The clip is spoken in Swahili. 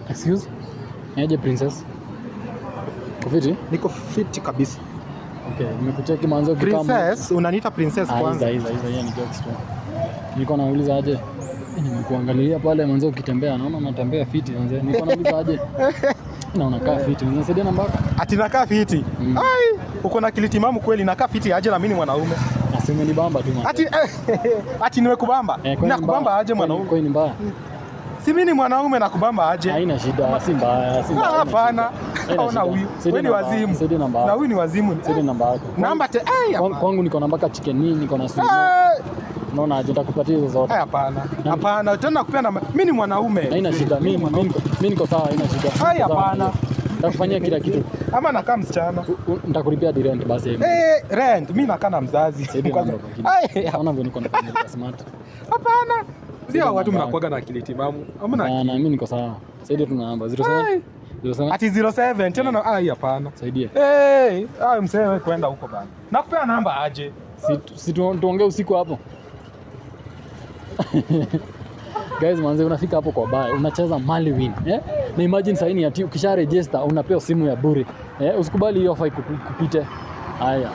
Excuse? Niaje, princess? Uko fiti? Niko fiti kabisa. Okay, nimekucheki manze kitambo. Princess, unaniita princess Ah, kwanza? Iza, iza, iza, hiyo ni jokes tu. Nilikuwa nauliza aje? Nimekuangalia pale manze ukitembea, naona unatembea fiti manze. Nilikuwa nauliza aje? Na unakaa fiti. Unasaidia namba yako? Ati nakaa fiti? Mm. Ai, uko na akili timamu kweli? Nakaa fiti aje na mimi ni mwanaume? Asi umenibamba tu manze. Ati nimekubamba? Eh, kwani ni Nakubamba mbaya? aje mwanaume? Kwani ni mbaya? Si mimi ni mwanaume, nakubamba aje? Haina shida, si mbaya, si mbaya. Ah, Haina hapana. shida. Haina Ona shida. huyu. Saidia Wewe ni namba- wazimu. Saidia namba Na yako. huyu ni wazimu. Saidia namba yako. Namba te ai, hapana. Kwangu niko na mpaka Chicken Inn, niko na Sumo. Ai, Unaona aje? Nitakupatia hizo zote. ai, hapana. Hapana, tena nakupea namba. Mimi ni mwanaume. Haina shida. Mimi niko sawa, haina shida. Mimi Ai, niko sawa. hapana. Nitakufanyia kila kitu. Ama nakaa msichana. Nitakulipia hadi rent basi. Eh, rent, mimi nakaa na mzazi. Saidia Kwanza. namba lakini. Ai, Naona vile niko na familia smart. hapana. Ndio watu Namba. Mnakuwaga na akili timamu. Hamna Na akili. na mimi niko sawa. Saidia tu na namba 07 Ai. 07. Ati 07 tena na ai, hapana. Saidia. Eh, ai, msee, wewe kwenda huko bana. Nakupea namba aje? Si tuongee usiku hapo. Guys, manze unafika hapo kwa bar, unacheza Maliwin, eh? Na imagine sasa ni ati ukisha register unapewa simu ya bure. Eh, usikubali hiyo offer ikupite. Haya.